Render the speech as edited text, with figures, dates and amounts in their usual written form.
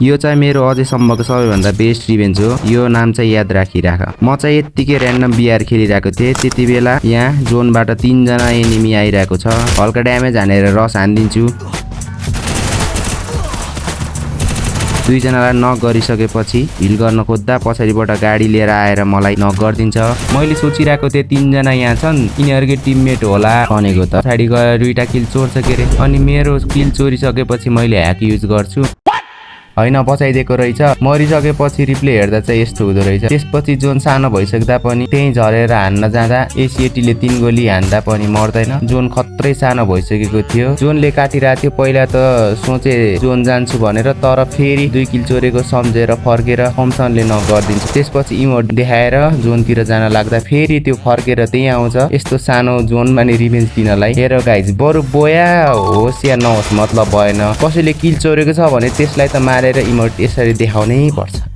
यो चाहिँ मेरो अझैसम्मको सबैभन्दा बेस्ट रिभेन्ज हो। यो नाम चाहिँ याद राखिराख। म चाहिँ यत्तिकै र्यान्डम बिआर खेलिरहेको थिएँ। त्यति बेला यहाँ जोनबाट 3 जना एनिमी आइरहेको छ। हल्का ड्यामेज हानेर रस हानिदिन्छु। 2 जनालाई नक गरिसकेपछि हिल गर्न खोज्दा पछाडिबाट गाडी लिएर आएर मलाई नक गरिदिन्छ। मैले सोचिरहेको थिएँ 3 जना यहाँ छन्, यिनीहरूकै टिममेट होला भनेको त पछाडि गएर 2टा किल चोर्छ के रे। अनि मेरो किल चोरिसकेपछि मैले ह्याक युज गर्छु। हैन बचाइदिएको रहेछ। मरिसकेपछि रिप्ले हेर्दा चाहिँ यस्तो हुँदो रहेछ। त्यसपछि जोन सानो भइसक्दा पनि त्यही झरेर हान्न जाँदा एसीएटीले 3 गोली हान्दा पनि मर्दैन। जोन खत्रै सानो भइसकेको थियो। जोनले काटिरहेको थियो। पहिला त सोचे जोन जान्छु भनेर, तर फेरि 2 किल चोरेको सम्झेर फर्केर थम्सनले नक गरिदिन्छ। त्यसपछि इमोट देखाएर जोनतिर जान लाग्दा फेरि त्यो फर्केर त्यही आउँछ। यस्तो सानो जोनमा नि रिभेन्ज दिनलाई। हेर गाइज, बरु बोया होस् या नहोस् मतलब भएन। कसैले किल चोरेको छ भने त्यसलाई त मारेर इमोट यसरी देखाउनै पर्छ।